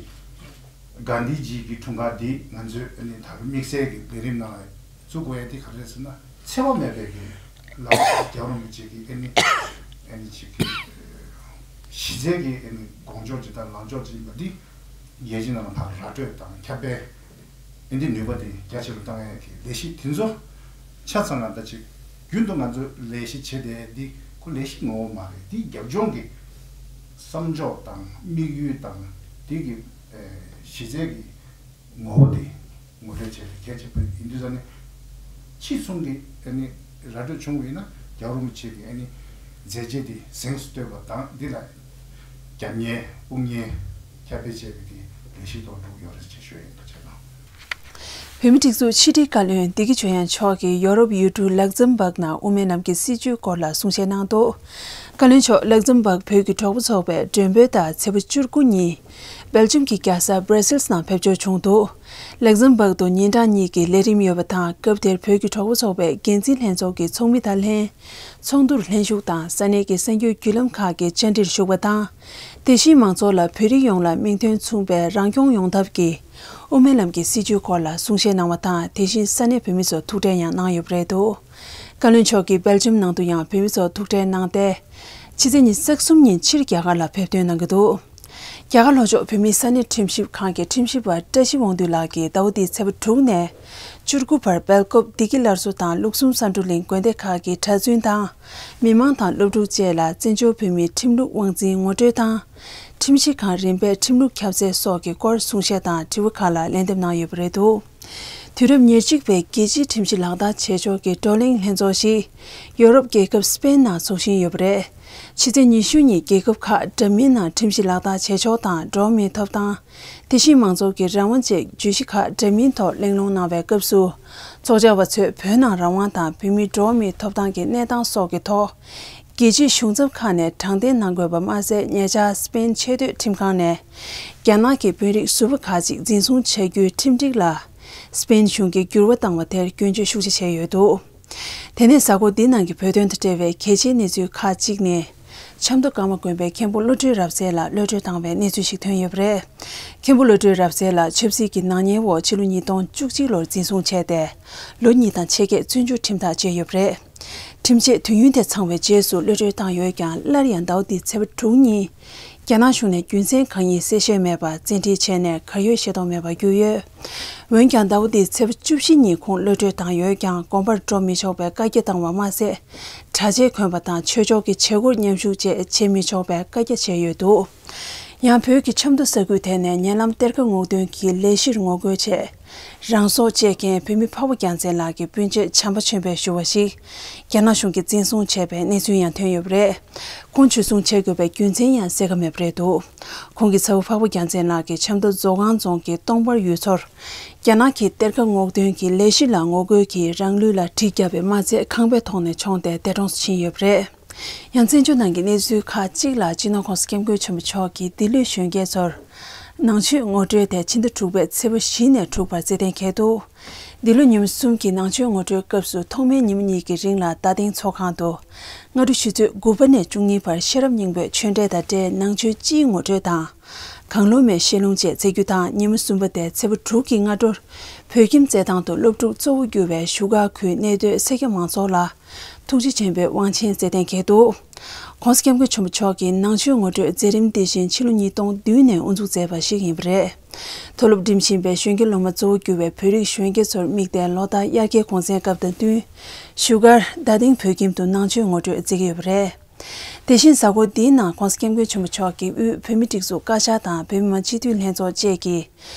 གྷན་དྷི་ཇི་གི་འཁྲུངས་སྐར་འདི་ང་ཚོས་ཨ་ནི་ད་རུང་དམིགས་བསལ་གྱི་ལས་རིམ་ནང་ལ་བཙུགས་དགོས་ཡ་དེ་ག་རེ་རེད་ཟེར་ན། འཚེ་བ་མེད་པའི་གི་ལམ། རྒྱལ་བ་རིན་པོ་ཆེ་གི་ཨ་ནི་ཨ་ནི་ཅིག་གི་གཞི་རྩའི་གི་ཨ་ནི་དགོངས་འཆར་ཅིག་དང་ལངས་ཕྱོགས་ཅིག་ཡིན་པ་འདི་རྒྱལ་སྤྱིའི་ནང་ལ་ཕར་ར་སྤྲོད་དང་ཁྱབ་སྤེལ། ཨེ་འདི་ནུས་པ་དེ་རྒྱ་ཆེ་རུ་བཏང་ཡས་ཀྱི་ལས་གཞི་དེ་ཚོ་ཆ་ཚང་ང་ད་ཅིག་རྒྱུན་དུ་ང་ཚོས་ལས་གཞི་བྱེད་བསྡད་འདི་ཁོ་ལས་གཞི་ངོ་བོ་མ་རེད། འདི་རྒྱབ་ལྗོངས་ཀྱི་བསམ་ཕྱོགས་དང་དམིགས་ཡུལ་དང་དེ་གི་ཨེ་གཞི་རྩའི་གི་ངོ་བོ་དེ་ངོ་སྤྲོད་བྱེད་པའི་གལ་ཆེ་པོ་ཡིན་དུས་ཙང་ནས། ཕྱིས་གསུམ་གྱི་ཨེ་ནི་ར་སྤྲོད་བྱུང་བ་ཡིན་ན་རྒྱལ་བ་རིན་པོ་ཆེ་གི་ཨེ་ནི་མཛད་རྗེས་དེ་གཟེངས་སུ་བསྟོད་པ་དང་འདི་ལ་རྒྱབ་གཉེར་དབུ་བརྙེས་ཁྱབ་སྤེལ་བྱས་པའི་གི་ལས་གཞི་ཐོག་འགྲོ་གི་ཡོད་རེད་ཅེས་ཞུ་ཡ་ཡིན་པ་བྱས་ན། བོད་མིའི་སྒྲིག་འཛུགས་ཕྱི་དྲིལ་བཀའ་བློན་བདེ་སྐྱིད་ཆོས་དབྱངས་མཆོག་གིས་ཡོ་རོབ་ཡུལ་གྲུ་ལག་ཛམ་བྷག་ནང་དབུ་མའི་ལམ་གྱི་སྲིད་བྱུས་སྐོར་ལ་གསུང་བཤད་གནང་འདུག་བཀའ་བློན་མཆོག་ལག་ཛམ་བྷག་བོད་ཀྱི་གྲོགས་པོ་ཚོགས་པའི་མགྲོན་འབོད་ལྟར་ཚེས་པ་བཅུ་དགུ་ཉིན་སྦེལ་ཇམ་གྱི་རྒྱལ་ས་སྦྲ་སིལ་ནང་ཕེབས་འབྱོར་བྱུང་འདུག་ལག་ཛམ་བྷག་ཏུ་ཉིན་གྲངས་གཉིས་ཀྱི་ལས་རིམ་ཡོད་པ་དང་། སྐབས་དེར་བོད་ཀྱི་གྲོགས་པོ་ཚོགས་པའི་འགན་འཛིན་ལྷན་ཚོགས་ཀྱི་ཚོགས་མི་དང་ལྷན་ཚོགས་འདུར་ལྷན་ཞུགས་དང་ས་གནས་ཀྱི་གསར་འགྱུར་བརྒྱུད་ལམ་ཁག་གི་བཅར་འདྲིར་ཞུགས་པ་དང་། དེ་བཞིན་མང་ཚོགས་ལ་བོད་རིགས་ཡོངས་ལ་མིང་དོན་མཚུངས་པའི་རང་སྐྱོང་ཡོང་ཐབས་ཀྱི་དབུ་མའི་ལམ་གྱི་སྲིད་བྱུས་སྐོར་ལ་གསུང་བཤད་གནང་བ་དང་། དེ་བཞིན་ས་གནས་བོད་མི་ཚོར་ཐུག་འཕྲད་ཡང་གནང་ཡོད་པ་རེད་འདུག་བཀའ་བློན་མཆོག་གིས་སྦེལ་ཇམ་ནང་དུ་ཡང་བོད་མི་ཚོར་ཐུག་འཕྲད་གནང་སྟེ། ཕྱི་ཚེས་ཉི་ཤུ་རྩ་གསུམ་ཉིན་ཕྱིར་རྒྱ་གར་ལ་ཕེབས་ཐོན་གནང་གི་འདུག་རྒྱ་གར་ལྷོ་ཕྱོགས་བོད་མིའི་ས་གནས་ཁྲིམས་ཞིབ་ཁང་གི་ཁྲིམས་ཞིབ་པ་བཀྲ་ཤིས་དབང་འདུས་ལགས་ཀྱིས་ཟླ་བ་འདིའི་ཚེས་པ་དྲུག་ནས་བཅུ་དགུ་བར་སྦེལ་ཀོབ་བདེ་སྐྱིད་སླར་གསོ་དང་ལུགས་གསུམ་ས་འབྲུ་གླིང་དགོན་སྡེ་ཁག་གི་གྲྭ་བཙུན་དང་། མི་མང་དང་སློབ་ཕྲུག་བཅས་ལ་བཙན་བྱོལ་བོད་མིའི་ཁྲིམས་ལུགས་དབང་འཛིན་ངོ་སྤྲོད་དང་། ཁྲིམས་ཞིབ་ཁང་རིམ་པས་ཁྲིམས་ལུགས་ཁྱབ་གདལ་སོགས་ཀྱི་སྐོར་གསུང་བཤད་དང་དྲི་བ་ཁག་ལ་ལན་འདེབས་གནང་ཡོད་པ་རེད་འདུག་དུས་རབས་ཉེར་གཅིག་པའི་རྒྱལ་སྤྱིའི་ཁྲིམས་གཞི་ལག་བསྟར་བྱེད་ཕྱོགས་ཀྱི་བགྲོ་གླེང་ལྷན་ཚོགས་ཤིག་ཡོ་རོབ་རྒྱལ་ཁབ་སི་པེན་ནང་འཚོགས་བཞིན་ཡོད་པ་རེད། ཕྱི་ཚེས་ཉི་ཤུ་ཉིན་རྒྱལ་ཁབ་ཁག་འདྲ་མིན་ནང་ཁྲིམས་གཞི་ལག་བསྟར་བྱེད་ཕྱོགས་དང་འགྲོ་བ་མིའི་ཐོབ་ཐང་། དེ་བཞིན་མང་གཙོ་གི་རང་དབང་བཅས་བརྗོད་གཞི་ཁག་འདྲ་མིན་ཐོག་གླེང་སློང་གནང་བའི་སྐབས་སུ། ཚོགས་བཅར་བ་ཚོས་བོད་ནང་རང་དབང་དང་བོད་མིའི་འགྲོ་བ་མིའི་ཐོབ་ཐང་གི་གནས་སྟངས་སོགས་ཀྱི་ཐོག་རྒྱལ་སྤྱིའི་གཞུང་ཚབ་ཁག་ནས་དྲང་བདེན་གནང་དགོས་པ་མ་ཟད། ཉེ་ཆར་སི་པེན་ཆེས་མཐོའི་ཁྲིམས་ཁང་ནས་རྒྱ་ནག་གི་དཔོན་རིགས་ཟུར་པ་ཁག་ཅིག་འཛིན་བཟུང་བྱ་རྒྱུའི་ཁྲིམས་སྒྲིག་ལ་སི་པེན་གཞུང་གིས་འགྱུར་བ་བཏང་བ་དེར་སྐྱོན་བརྗོད་ཤུགས་ཆེ་བྱས་ཡོད་འདུག་དེ་ནས་གཟའ་འཁོར་འདི་ནང་གི་བོད་དོན་དང་འབྲེལ་བའི་གལ་ཆེའི་གནས་ཚུལ་ཁག་ཅིག་ནི། ཆབ་མདོ་ཀརྨ་དགོན་པའི་མཁན་པོ་བློ་གྲོས་རབ་གསལ་ལགས་གློད་གྲོལ་བཏང་བའི་གནས་ཚུལ་ཞིག་ཐོན་ཡོད་པ་རེད། མཁན་པོ་བློ་གྲོས་རབ་གསལ་ལགས་ཆབ་སྲིད་ཀྱི་ནག་ཉེས་འོག་ཕྱི་ལོ་ཉིས་སྟོང་བཅུ་གཅིག་ལོར་འཛིན་བཟུང་བྱས་ཏེ། ལོ་གཉིས་དང་ཕྱེད་ཀས་བཙོན་འཇུག་ཁྲིམས་ཐག་བཅད་ཡོད་པ་རེད། ཁྲིམས་ཆད་དུས་ཡུན་དེ་ཚང་བའི་རྗེས་སུ་གློད་གྲོལ་བཏང་ཡོད་ཀྱང་། སླར་ཡང་ཟླ་བ་འདིའི་ཚེས་པ་དྲུག་ཉིན། རྒྱ་ནག་གཞུང་ནས་རྒྱུ་མཚན་གང་ཡིན་གསལ་བཤད་མེད་པར་བཙན་ཁྲིད་བྱས་ནས་གར་ཡོད་ཤེས་རྟོགས་མེད་པར་གྱུར་ཡོད། འོན་ཀྱང་ཟླ་བ་འདིའི་ཚེས་པ་བཅུ་བཞི་ཉིན་ཁོང་གློད་གྲོལ་བཏང་ཡོད་ཀྱང་། དགོན་པར་འགྲོ་མི་ཆོག་པའི་བཀའ་རྒྱ་བཏང་བ་མ་ཟད། གྲྭ་ཆས་གོན་པ་དང་ཆོས་ཕྱོགས་ཀྱི་བྱེད་སྒོར་མཉམ་ཞུགས་བཅས་བྱེད་མི་ཆོག་པའི་བཀའ་རྒྱ་བྱས་ཡོད་འདུག་ཡང་བོད་ཀྱི་ཆབ་མདོ་ས་ཁུལ་དེ་ནས་ཉེ་ལམ་གཏེར་ཁ་སྔོག་འདོན་གྱི་ལས་གཞིར་ངོ་རྒོལ་ཆེད། རང་སྲོག་བཅད་མཁན་བོད་མི་འཕགས་པ་རྒྱལ་མཚན་ལགས་ཀྱི་སྤུན་མཆེད་བྱམས་པ་ཆོས་འཕེལ་ཞུ་བ་ཞིག་རྒྱ་ནག་གཞུང་གིས་འཛིན་བཟུང་བྱས་པའི་གནས་ཚུལ་ཡང་ཐོན་ཡོད་པ་རེད། ཁོང་འཇུ་བཟུང་བྱེད་དགོས་པའི་རྒྱུ་མཚན་ཡང་གསལ་ཁ་མེད་པ་རེད་འདུག་ཁོང་གི་ཚ་བོ་འཕགས་པ་རྒྱལ་མཚན་ལགས་ཀྱིས་ཆབ་མདོ་མཛོ་སྒང་རྫོང་གི་སྟོང་པར་ཡུལ་ཚོར། རྒྱ་ནག་གི་གཏེར་ཁ་སྔོག་འདོན་གྱི་ལས་གཞི་ལ་ངོ་རྒོལ་གྱིས་རང་ལུས་ལ་གྲི་བརྒྱབ་པས་མ་ཚད། ཁང་པའི་ཐོག་ནས་མཆོངས་ཏེ་འདས་གྲོངས་སུ་ཕྱིན་ཡོད་པ་རེད། ཡང་བཙན་བྱོལ་ནང་གི་གནས་ཚུལ་ཁག་ཅིག་ལ། སྤྱི་ནོར་༸གོང་ས་༸སྐྱབས་མགོན་ཆེན་པོ་མཆོག་གིས་འདི་ལོའི་གཞོན་སྐྱེས་ཚོར་ནང་ཆོས་ངོ་སྤྲོད་དེ་ཕྱི་ཟླ་དྲུག་པའི་ཚེས་པ་བཞི་ནས་དྲུག་བར་རྩེད་གཏན་འཁེལ་འདུག་འདི་ལོ་ཉིན་མོ་གསུམ་གྱི་ནང་ཆོས་ངོ་སྤྲོད་སྐབས་སུ། ཐོག་མའི་ཉིན་མོ་གཉིས་ཀྱི་རིང་ལ་རྡ་སྟེང་ཚོགས་ཁང་དུ་སྔ་དྲོ་ཆུ་ཚོད་དགུ་པ་ནས་བཅུ་གཉིས་བར་ཤེས་རབ་སྙིང་པོའི་ཆོས་འབྲེལ་དང་འབྲེལ་ནང་ཆོས་སྤྱིའི་ངོ་སྤྲོད་དང་། གང་བློ་མའི་ཞལ་ལུང་བཅས་མཛད་རྒྱུ་དང་། ཉིན་མོ་གསུམ་པ་སྟེ་ཚེས་པ་དྲུག་གི་སྔ་དྲོར་བོད་ཁྱིམ་རྩེད་ཐང་དུ་སློབ་ཕྲུག་གཙོ་བོ་གྱུར་བའི་བཞུགས་སྒར་ཁུལ་གནས་སྡོད་སེར་སྐྱ་མང་ཚོགས་ལ་ཐུགས་རྗེ་ཆེན་པོའི་དབང་ཆེན་སྩལ་གཏན་འཁེལ་འདུག ༸གོང་ས་༸སྐྱབས་མགོན་ཆེན་པོ་མཆོག་གིས་ནང་ཆོས་ངོ་སྤྲོད་མཛད་རིམ་འདི་བཞིན་ཕྱི་ལོ་ཉིས་སྟོང་བདུན་ནས་དབུ་འཛུགས་མཛད་པ་ཞིག་ཡིན་པ་རེད། མཐོ་སློབ་འགྲིམ་བཞིན་པའི་གཞོན་སྐྱེས་སློབ་མ་གཙོ་བོ་གྱུར་བའི་བོད་རིགས་གཞོན་སྐྱེས་ཚོར་དམིགས་ཏེ། ལོ་ལྟར་དབྱར་ཁའི་གུང་སེང་སྐབས་དང་བསྟུན། བཞུགས་སྒར་རྡ་སྟེང་བོད་ཁྱིམ་དུ་ནང་ཆོས་ངོ་སྤྲོད་མཛད་ཀྱི་ཡོད་པ་རེད། དེ་བཞིན་གཟའ་འཁོར་འདིའི་ནང་༸གོང་ས་༸སྐྱབས་མགོན་ཆེན་པོ་མཆོག་གིས་དབུས་བོད་མིའི་སྒྲིག་འཛུགས་བཀའ་ཤག་དང་བོད་མི་མང་སྤྱི་འཐུས་ལྷན་ཚོགས་བཅས་ཀྱིས་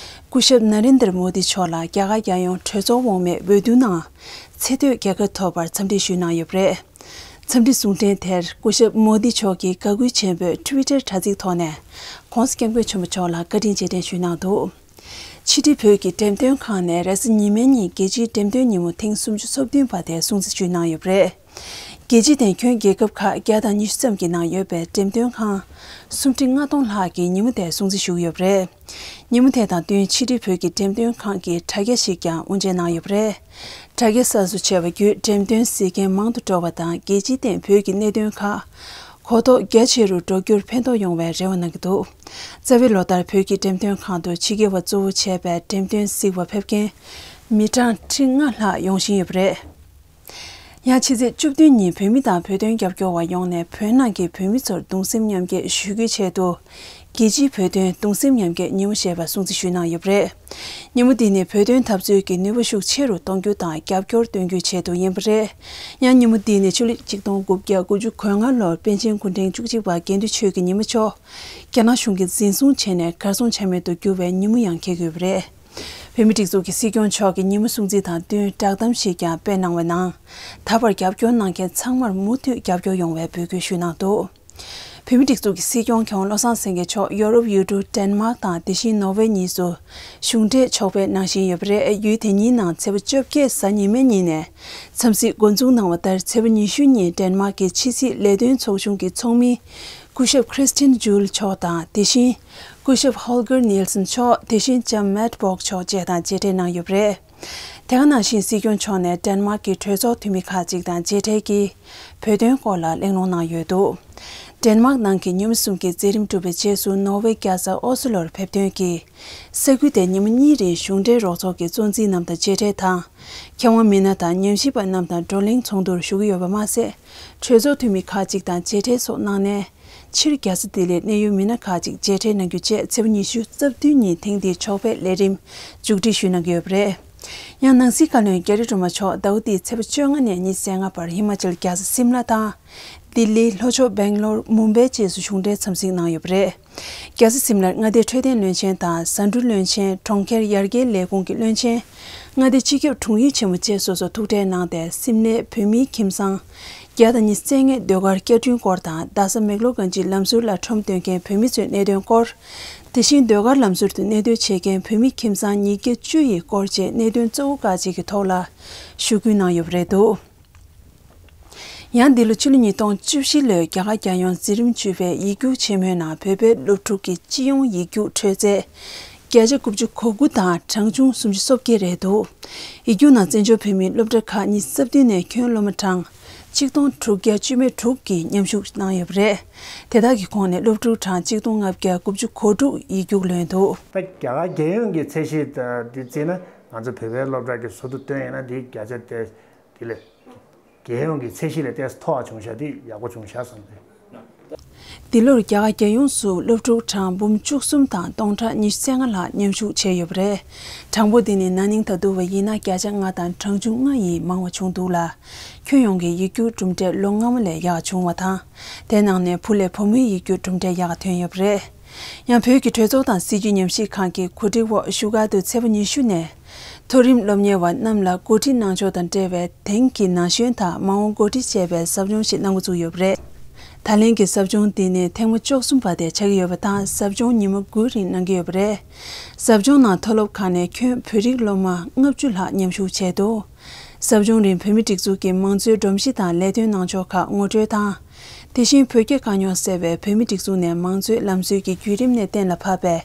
སྐུ་ཞབས་ན་རེན་དར་མོ་དི་མཆོག་ལ་རྒྱ་གར་རྒྱལ་ཡོངས་གྲོས་ཚོགས་འོག་མའི་འོས་བསྡུ་ནང་ཚེ་སྟོད་རྒྱལ་ཁ་ཐོབ་པར་འཚམས་འདྲི་ཞུས་གནང་ཡོད་པ་རེད། འཚམས་འདྲི་གསུང་འཕྲིན་དེར་སྐུ་ཞབས་མོ་དི་མཆོག་གིས་དགའ་གུས་ཆེན་པོས་ཊི་ཝི་ཊར་དྲ་ཚིགས་ཐོག་ནས་༸གོང་ས་༸སྐྱབས་མགོན་ཆེན་པོ་མཆོག་ལ་བཀའ་དྲིན་རྗེས་དྲན་ཞུས་གནང་འདུག་ཕྱི་དྲིལ་བོད་ཀྱི་འགྲེམས་སྟོན་ཁང་ནས་རེས་གཟའ་ཉི་མའི་ཉིན་རྒྱལ་སྤྱིའི་འགྲེམས་སྟོན་ཉིན་མོ་ཐེངས་སུམ་ཅུ་སོ་བདུན་པ་དེ་སྲུང་བརྩི་ཞུས་གནང་ཡོད་པ་རེད། རྒྱལ་སྤྱི་དེ་ཁྱོན་རྒྱལ་ཁབ་ཁག་བརྒྱ་དང་ཉི་ཤུ་ཙམ་གྱི་ནང་ཡོད་པའི་འགྲེམས་སྟོན་ཁང་སུམ་ཁྲི་ལྔ་སྟོང་ལྷག་གིས་ཉིན་མོ་དེ་སྲུང་བརྩི་ཞུས་ཡོད་པ་རེད། ཉིན་མོ་དེ་དང་བསྟུན་ཕྱི་དྲིལ་བོད་ཀྱི་འགྲེམས་སྟོན་ཁང་གིས་དྲ་རྒྱ་ཞིག་ཀྱང་དབུ་འབྱེད་གནང་ཡོད་པ་རེད། དྲ་རྒྱ་གསར་བཟོ་བྱས་པ་བརྒྱུད་འགྲེམས་སྟོན་གཟིགས་མཁན་མང་དུ་འགྲོ་བ་དང་། རྒྱལ་སྤྱིའི་སྟེང་བོད་ཀྱི་གནད་དོན་ཁག་གོ་རྟོགས་རྒྱ་ཆེ་རུ་འགྲོ་རྒྱུར་ཕན་ཐོགས་ཡོང་བའི་རེ་བ་གནང་གི་འདུག། རྩ་བའི་ལོ་ལྟར་བོད་ཀྱི་འགྲེམས་སྟོན་ཁང་དུ་ཕྱི་རྒྱལ་བ་གཙོ་བོ་བྱས་པའི་འགྲེམས་སྟོན་གཟིགས་པར་ཕེབས་མཁན་མི་གྲངས་ཁྲི་ལྔ་ལྷག་ཡོང་བཞིན་ཡོད་པ་རེད། ཡང་ཕྱི་ཚེས་བཅུ་བདུན་ཉིན་བོད་མི་དང་བོད་དོན་རྒྱབ་སྐྱོར་བ་ཡོངས་ནས་བོད་ནང་གི་བོད་མི་ཚོར་གདུང་སེམས་མཉམ་སྐྱེད་ཞུ་རྒྱུའི་ཆེད་དུ། རྒྱལ་སྤྱིའི་བོད་དོན་གདུང་སེམས་མཉམ་སྐྱེད་ཉིན་མོ་ཞེས་པ་སྲུང་བརྩི་ཞུས་གནང་ཡོད་པ་རེད། ཉིན་མོ་འདི་ནི་བོད་དོན་འཐབ་རྩོད་ཀྱི་ནུས་པ་ཤུགས་ཆེ་རུ་གཏོང་རྒྱུ་དང་རྒྱབ་སྐྱོར་སྟོན་རྒྱུའི་ཆེད་དུ་ཡིན་པ་རེད། ཡང་ཉིན་མོ་འདི་ནི་ཕྱི་ལོ་ཆིག་སྟོང་དགུ་བརྒྱ་དགུ་བཅུ་གོ་ལྔ་ལོར་པཎ་ཆེན་སྐུ་ཕྲེང་བཅུ་གཅིག་པ་དགེ་འདུན་ཆོས་ཀྱི་ཉི་མ་མཆོག་རྒྱ་ནག་གཞུང་གིས་འཛིན་བཟུང་བྱས་ནས་གར་སོང་ཆ་མེད་དུ་གྱུར་བའི་ཉིན་མོ་ཡང་འཁེལ་ཡོད་པ་རེད། བོད་མིའི་སྒྲིག་འཛུགས་ཀྱི་སྲིད་སྐྱོང་མཆོག་གིས་ཉིན་མོ་སྲུང་བརྩི་དང་བསྟུན་བསྒྲགས་གཏམ་ཞིག་ཀྱང་སྤེལ་གནང་བའི་ནང་། ད་བར་རྒྱབ་སྐྱོར་གནང་མཁན་ཚང་མར་མུ་མཐུད་རྒྱབ་སྐྱོར་ཡོང་བའི་འབོད་སྐུལ་ཞུས་གནང་འདུག། བོད་མིའི་སྒྲིག་འཛུགས་ཀྱི་སྲིད་སྐྱོང་མཁས་དབང་བློ་བཟང་སེང་གེ་མཆོག་ཡོ་རོབ་ཡུལ་གྲུ་ཌེན་མཱག་དང་དེ་བཞིན་ནོར་ཝེ་གཉིས་སུ་གཞུང་འབྲེལ་ཕྱོགས་ཕེབས་གནང་བཞིན་ཡོད་པ་རེད། ཡུལ་དེ་གཉིས་ནང་ཚེས་པ་བཅོ་བརྒྱད་གཟའ་ཉི་མའི་ཉིན་ནས་འཚམས་གཟིགས་འགོ་འཛུགས་གནང་བ་ལྟར། ཚེས་པ་ཉི་ཤུ་ཉིན་ཌེན་མཱག་གི་ཕྱི་སྲིད་ལས་དོན་ཚོགས་ཆུང་གི་ཚོགས་མི་སྐུ་ཞབས་ཁྲིས་ཏིན་ཇུལ་མཆོག་དང་། དེ་བཞིན་སྐུ་ཞབས་ཧོལ་གར་ནིལ་སན་མཆོག། དེ་བཞིན་ལྕམ་མེད་བོག་མཆོག་བཅས་དང་མཇལ་འཕྲད་གནང་ཡོད་པ་རེད། དེ་ག་ནང་བཞིན་སྲིད་སྐྱོང་མཆོག་ནས་ཌེན་མཱག་གི་གྲོས་ཚོགས་འཐུས་མི་ཁག་ཅིག་དང་མཇལ་འཕྲད་ཀྱིས་བོད་དོན་སྐོར་ལ་གླེང་སློང་གནང་ཡོད་འདུག། ཌེན་མཱག་ནང་གི་ཉིན་མོ་གསུམ་གྱི་མཛད་རིམ་གྲུབ་པའི་རྗེས་སུ་ནོར་ཝེ་རྒྱལ་ས་ཨོ་སི་ལོར་ཕེབས་དོན་གྱིས། ས་ཁུལ་དེ་ཉིན་མོ་གཉིས་རིང་གཞུང་འབྲེལ་རོགས་ཚོགས་ཀྱི་གཙོ་འཛིན་རྣམས་དང་མཇལ་འཕྲད་དང་། མཁས་དབང་མི་སྣ་དང་ཉམས་ཞིབ་པ་རྣམས་དང་བགྲོ་གླེང་ཚོགས་འདུར་ཞུགས་ཀྱི་ཡོད་པ་མ་ཟད། གྲོས་ཚོགས་འཐུས་མི་ཁག་ཅིག་དང་མཇལ་འཕྲད་སོགས་གནང་ནས། ཕྱིར་རྒྱལ་ས་ལྡི་ལིར་གནད་ཡོད་མི་སྣ་ཁག་ཅིག་མཇལ་འཕྲད་གནང་རྒྱུ་བཅས་ཚེས་པ་ཉི་ཤུ་རྩ་བདུན་ཉིན་ཐེངས་འདིའི་ཕྱོགས་ཕེབས་ལས་རིམ་མཇུག་སྒྲིལ་ཞུས་གནང་གི་ཡོད་པ་རེད། ཡང་ནང་སྲིད་བཀའ་བློན་རྒྱ་རི་སྒྲོལ་མ་མཆོག་ཟླ་བ་འདིའི་ཚེས་པ་བཅོ་ལྔ་ནས་ཉི་ཤུ་རྩ་ལྔ་བར་ཧི་མ་ཅལ་རྒྱལ་ས་སིམ་ལ་དང་། ལྡི་ལི། ལྷོ་ཕྱོགས་སྦེང་ལོར། མུམ་བྷེ་བཅས་སུ་གཞུང་འབྲེལ་འཚམས་གཟིགས་གནང་ཡོད་པ་རེད། རྒྱལ་ས་སིམ་ལར་མངའ་སྡེའི་འཕྲོད་བསྟེན་བློན་ཆེན་དང་། ཟ་འབྲུ་བློན་ཆེན། གྲོང་ཁྱེར་ཡར་རྒྱས་ལས་ཁུངས་ཀྱི་བློན་ཆེན། མངའ་སྡེ་སྤྱི་ཁྱབ་དྲུང་ཡིག་ཆེན་མོ་བཅས་སོ་སོར་ཐུག་འཕྲད་གནང་སྟེ། སིམ་ལའི་བོད་མིའི་ཁྱིམ་ཚང་བརྒྱ་དང་ཉི་ཤུ་རྩ་ལྔའི་ཟློས་གར་བསྐྱར་སྐྲུན་སྐོར་དང་། རྡ་ས་མེག་ལོ་གན་ཇི་ལམ་ཟུར་ལ་ཁྲོམ་འདོན་མཁན་བོད་མི་ཚོའི་གནད་དོན་སྐོར། དེ་བཞིན་ཟློས་གར་ལམ་ཟུར་དུ་གནས་སྡོད་བྱེད་མཁན་བོད་མི་ཁྱིམ་ཚང་ཉིས་བརྒྱ་བཅུ་ཡི་སྐོར་བཅས་གནད་དོན་གཙོ་བོ་ཁག་ཅིག་གི་ཐོག་ལ་ཞུ་སྐུལ་གནང་ཡོད་པ་རེད་འདུག། ཡང་འདི་ལོ་ཕྱི་ལོ་ཉིས་སྟོང་བཅུ་བཞི་ལོའི་རྒྱ་གར་རྒྱལ་ཡོངས་འཛིན་རིམ་བཅུ་པའི་ཡིག་རྒྱུགས་ཆེན་མོའི་ནང་བོད་པའི་སློབ་ཕྲུག་གི་སྤྱི་ཡོངས་ཡིག་རྒྱུགས་འཕྲོད་ཚད་བརྒྱ་ཆ་དགུ་བཅུ་གོ་དགུ་དང་གྲངས་ཆུང་སུམ་ཅུ་སོ་བརྒྱད་རེད་འདུག། ཡིག་རྒྱུགས་ནང་བཙན་བྱོལ་བོད་མིའི་སློབ་གྲྭ་ཁག་ཉི་ཤུ་རྩ་བདུན་ནས་ཁྱོན་སློབ་མ་གྲངས་ཆིག་སྟོང་དྲུག་བརྒྱ་བཅུ་མེད་དྲུག་གིས་མཉམ་ཞུགས་གནང་ཡོད་པ་རེད། དེ་དག་གི་ཁོངས་ནས་སློབ་ཕྲུག་གྲངས་ཆིག་སྟོང་ལྔ་བརྒྱ་དགུ་བཅུ་གོ་དྲུག་ཡིག་རྒྱུགས་ལོན་འདུག། ད་རྒྱ་གར་རྒྱལ་ཡོངས་ཀྱི་ཚད་གཞི་དེ་བརྩིས་ན། ང་ཚོ་བོད་པའི་སློབ་གྲྭ་གི་ཟུར་དུ་བཏོན་ཡིན་ན། དེའི་བརྒྱ་ཆ་དེ་དེ་ལས་རྒྱལ་ཡོངས་ཀྱི་ཚད་གཞི་ལས་ཏོག་ཙམ་མཐོ་བ་བྱུང་ཤག། དེ་ཡག་པོ་བྱུང་ཤག་བསམ་སྟེ། འདི་ལོར་རྒྱ་གར་རྒྱལ་ཡོངས་སུ་སློབ་ཕྲུག་གྲངས་འབུམ་བཅུ་གསུམ་དང་སྟོང་ཕྲག་ཉི་ཤུ་རྩ་ལྔ་ལྷག་མཉམ་ཞུགས་བྱས་ཡོད་པ་རེད། གྲངས་འབོར་འདི་ནི་ན་ནིང་ད་དུང་བ་ཡིན་ན་བརྒྱ་ཆ་ལྔ་དང་གྲངས་ཆུང་ལྔ་ཡིས་མང་བ་བྱུང་འདུག་ལ། ཁྱོན་ཡོངས་ཀྱི་ཡིག་རྒྱུགས་གྲུབ་འབྲས་ལོ་སྔ་མ་ལས་ཡག་བྱུང་བ་དང་། དེ་ནང་ནས་བུ་ལས་བུ་མོའི་ཡིག་རྒྱུགས་གྲུབ་འབྲས་ཡག་ཐོན་ཡོད་པ་རེད། ཡང་བོད་ཀྱི་གྲོས་ཚོགས་དང་སྲིད་བྱུས་ཉམས་ཞིབ་ཁང་གི་གོ་སྒྲིག་འོག་བཞུགས་སྒར་དུ་ཚེས་པ་ཉི་ཤུ་ནས་མཐོ་རིམ་སློབ་གཉེར་བ་རྣམས་ལ་འགོ་ཁྲིད་གནང་ཕྱོགས་དང་འབྲེལ་བའི་དེང་གི་ན་གཞོན་དང་མ་འོངས་འགོ་ཁྲིད་ཅེས་པའི་ཟབ་སྦྱོང་ཞིག་གནང་འགོ་བཙུགས་ཡོད་པ་རེད། ད་ལན་གྱི་ཟབ་སྦྱོང་འདི་ནི་ཐེངས་མ་བཅུ་གསུམ་པ་དེ་ཆགས་ཀྱི་ཡོད་པ་དང་། ཟབ་སྦྱོང་ཉིན་མོ་དགུའི་རིང་གནང་གི་ཡོད་པ་རེད། ཟབ་སྦྱོང་ནང་མཐོ་སློབ་ཁག་ནས་ཁྱོན་བོད་རིགས་སློབ་མ་ལྔ་བཅུ་ལྷག་མཉམ་ཞུགས་བྱས་འདུག། ཟབ་སྦྱོང་རིང་བོད་མིའི་སྒྲིག་འཛུགས་ཀྱི་མང་གཙོའི་སྒྲོམ་གཞི་དང་ལས་དོན་གནང་ཕྱོགས་ཁག་ངོ་སྤྲོད་དང་། དེ་བཞིན་བོད་རྒྱ་དཀའ་རྙོག་སེལ་བའི་བོད་མིའི་སྒྲིག་འཛུགས་ནས་མང་གཙོའི་ལམ་སྲོལ་གྱི་བརྒྱུད་རིམ་ནས་གཏན་ལ་ཕབ་པའི་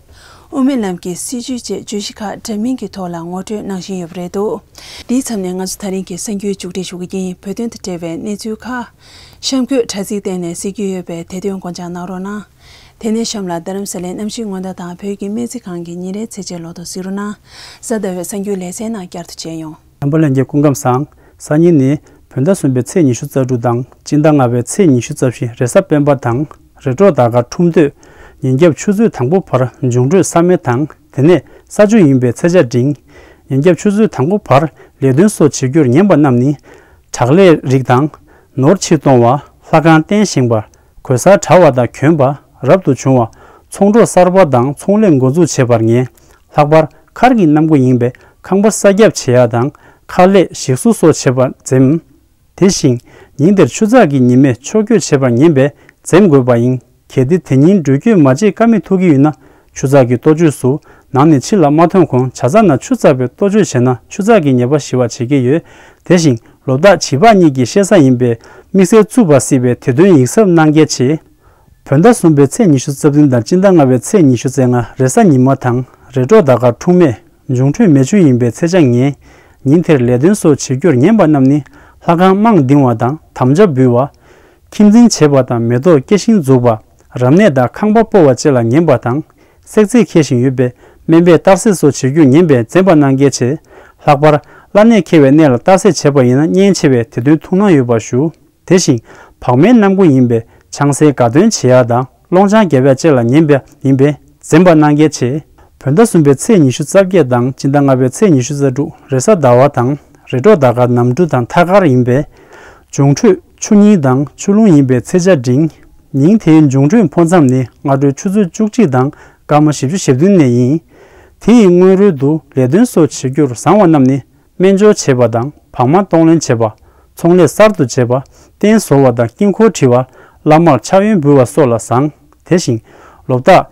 དབུ་མའི་ལམ་གྱི་སྲིད་བྱུས་བཅས་བརྗོད་གཞི་ཁག་འདྲ་མིན་གྱི་ཐོག་ལ་ངོ་སྤྲོད་གནང་བཞིན་ཡོད་པ་རེད་འདུག། འདིའི་མཚམས་ནས་ང་ཚོ་ད་རིང་གི་གསར་འགྱུར་མཇུག་སྒྲིལ་ཞུ་གི་ཡིན། བོད་དོན་དང་འབྲེལ་བའི་གནས་ཚུལ་ཁག་གཤམ་འཁོད་དྲ་ཚིགས་སྟེང་ནས་གཟིགས་རྒྱུ་ཡོད་པས། དེ་དོན་དགོངས་འཇགས་གནང་རོགས་གནང་། དེ་ནས་གཤམ་ལ་རྡ་རམ་ས་ལའི་གནམ་གཤིས་སྔོན་བརྡ་དང་བོད་ཀྱི་སྨན་རྩིས་ཁང་གི་ཉིན་རེའི་ཚེས་ཆའི་ལོ་ཐོ་གཟིགས་རོགས་གནང་། གཟའ་ཟླ་བའི་གསར་འགྱུར་ལེ་ཚན་ནང་བསྐྱར་དུ་མཇལ་ཡོང་། བསྟན་པ་ལྷན་རྒྱས་སྐུ་ཁམས་བཟང་། སང་ཉིན་ནི་བོད་ཟླ་གསུམ་པའི་ཚེས་ཉི་ཤུ་རྩ་དྲུག་དང་སྤྱི་ཟླ་ལྔ་པའི་ཚེས་ཉི་ཤུ་རྩ་བཞི་རེས་གཟའ་སྤེན་པ་དང་། རེས་གྲོགས་ཟླ་སྐར་འཁྲུངས་དུས་ཉིན་རྒྱབ་ཆུ་ཚོད་དང་པོ་བར་འབྱུང་འཕྲོད་ས་མེ་དང་། དེ་ནས་ས་ཆུ་ཡིན་པའི་ཚེས་ཆ་འབྲིང་། ཉིན་རྒྱབ་ཆུ་ཚོད་དང་པོ་བར་ལས་དོན་སོགས་བྱེད་རྒྱུར་ཉན་པ་རྣམས་ནི། བྲག་ལས་རིགས་དང་། ནོར་ཕྱིར་གཏོང་བ། ལྷ་ཁང་རྟེན་བཞེངས་པ། གོས་གསར་དྲ་བ་དང་གྱོན་པ། རབ་ཏུ་བྱུང་བ། ཚོང་གྲོགས་གསར་པ་དང་ཚོང་ལས་འགོ་འཛུགས་བྱེད་པར་ངེས། ལྷག་པར་མཁར་གྱི་གནམ་སྒོ་ཡིན་པས་ཁང་པ་ས་རྒྱབ་བྱེད་ཡག་དང་། མཁར་ལས་ཞིག་གསོ་སོགས་བྱེད་པར་འཛེམ། དེ་བཞིན་ཉིན་དེར་ཆུ་ཚགས་ཀྱི་ཉི་མས་ཕྱོགས་སྐྱོད་བྱེད་པར་ངེས་པས་འཛེམ་དགོས་པ་ཡིན། གལ་ཏེ་དེ་ཉིན་འགྲུལ་སྐྱོད་མ་བྱེད་ཀ་མེད་ཐུག་གི་ཡོད་ན། ཆུ་ཚགས་ཀྱི་ལྟོ་བཅོས་སུ་ནང་ནས་ཕྱི་ལ་མ་ཐོན་གོང་ཇ་ཚགས་ནང་ཆུ་བཙགས་པའི་ལྟོ་བཅོས་བྱས་ན་ཆུ་ཚགས་ཀྱི་ཉེས་པ་ཞི་བ་བྱེད་ཀྱི་ཡོད། དེ་བཞིན་ལོ་རྟགས་བྱིས་པ་གཉིས་ཀྱི་བཤད་ས་ཡིན་པས་དམིགས་བསལ་བཙུགས་པ་སྲིད་པའི་དེ་དོན་ཡིག་ཚབ་གནང་གལ་ཆེ། བོད་ཟླ་གསུམ་པའི་ཚེས་ཉི་ཤུ་རྩ་བདུན་དང་སྤྱི་ཟླ་ལྔ་པའི་ཚེས་ཉི་ཤུ་རྩ་ལྔ་རེས་གཟའ་ཉི་མ་དང་རེས་གྲོགས་ཟླ་སྐར་འཁྲུངས་མེད། འབྱུང་འཕྲོད་མེ་ཆུ་ཡིན་པའི་ཚེས་ཆ་ངེས། ཉིན་དེར་ལས་དོན་སོགས་བྱེད་རྒྱུར་ཉན་པ་རྣམས་ནི་ལྷ་ཁང་རྨང་འདིང་བ་དང་དམ་བཅའ་འབུལ་བ། ཁྱིམ་འཛིན་བྱེད་པ་དང་མེ་ཏོག་སྐྱེ་ཤིང་འཛུགས་པ། རབ་གནས་དང་ཁང་པ་སྤོ་བ་བཅས་ལ་ཉན་པ་དང་། བསྲེག་རྫས་འཁྱེར་ཞིང་ཡོད་པའི་སྨན་པས་གཏར་སྲེག་སོགས་བྱེད་རྒྱུར་ཉན་པས་འཛེམ་པ་གནང་གལ་ཆེ། ལྷག་པར་བླ་གནས་འཁེལ་བའི་གནས་ལ་གཏར་སྲེག་བྱེད་པ་ཡིན་ན་གཉན་ཆེ་བས་དེ་དོན་ཐུགས་སྣང་ཡོད་པར་ཞུ། དེ་བཞིན་བག་མའི་སྣམ་བུ་ཡིན་པས་ཆང་སའི་དགའ་སྟོན་བྱེད་ཡག་དང་སློང་ཆང་རྒྱབ་ཡག་བཅས་ལ་ཉན་པ་ཡིན་པས་འཛེམ་པ་གནང་གལ་ཆེ། བོད་ཟླ་གསུམ་པའི་ཚེས་ཉི་ཤུ་རྩ་བརྒྱད་དང་སྤྱི་ཟླ་ལྔ་པའི་ཚེས་ཉི་ཤུ་རྩ་དྲུག་རེས་གཟའ་ཟླ་བ་དང་རེས་གྲོགས་ཟླ་སྐར་ནམ་གྲུ་དང་ཐད་ཀར་ཡིན་པས། འབྱུང་འཕྲོད་ཆུ་ཉིན་དང་ཆུ་རླུང་ཡིན་པས་ཚེས་ཆ་འབྲིང་། ཉིན་དེའི་འབྱུང་འཕྲོད་འཕོ་མཚམས་ནི་སྔ་དྲོའི་ཆུ་ཚོད་བཅུ་གཅིག་དང་སྐར་མ་བཞི་བཅུ་ཞེ་བདུན་ནས་ཡིན། དེ་ཡི་སྔོན་རོལ་དུ་ལས་དོན་སོགས་བྱེད་རྒྱུར་བཟང་བ་རྣམས་ནི། སྨན་སྦྱོར་བྱེད་པ་དང་བག་མ་གཏོང་ལེན་བྱེད་པ། ཚོང་ལས་གསར་དུ་བྱེད་པ། རྟེན་བཟོ་བ་དང་དཀྱིལ་འཁོར་བྲི་བ། བླ་མར་ཕྱག་གཡོན་འབུལ་བ་སོགས་ལ་བཟང་། དེ་བཞིན་ལོ་རྟགས་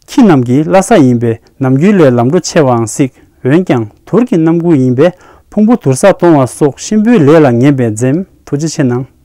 ཁྱི་རྣམས་ཀྱི་བླ་གཟའ་ཡིན་པས་ནམ་རྒྱུན་ལས་ལམ་འགྲོ་ཆེ་བའང་སྲིད། འོན་ཀྱང་དུར་གྱི་སྣམ་བུ་ཡིན་པས་ཕུང་པོ་དུར་ས་གཏོང་བ་སོགས་གཤིན་པོའི་ལས་ལ་ངན་པས་འཛེམ། ཐུགས་རྗེ་ཆེ་གནང་།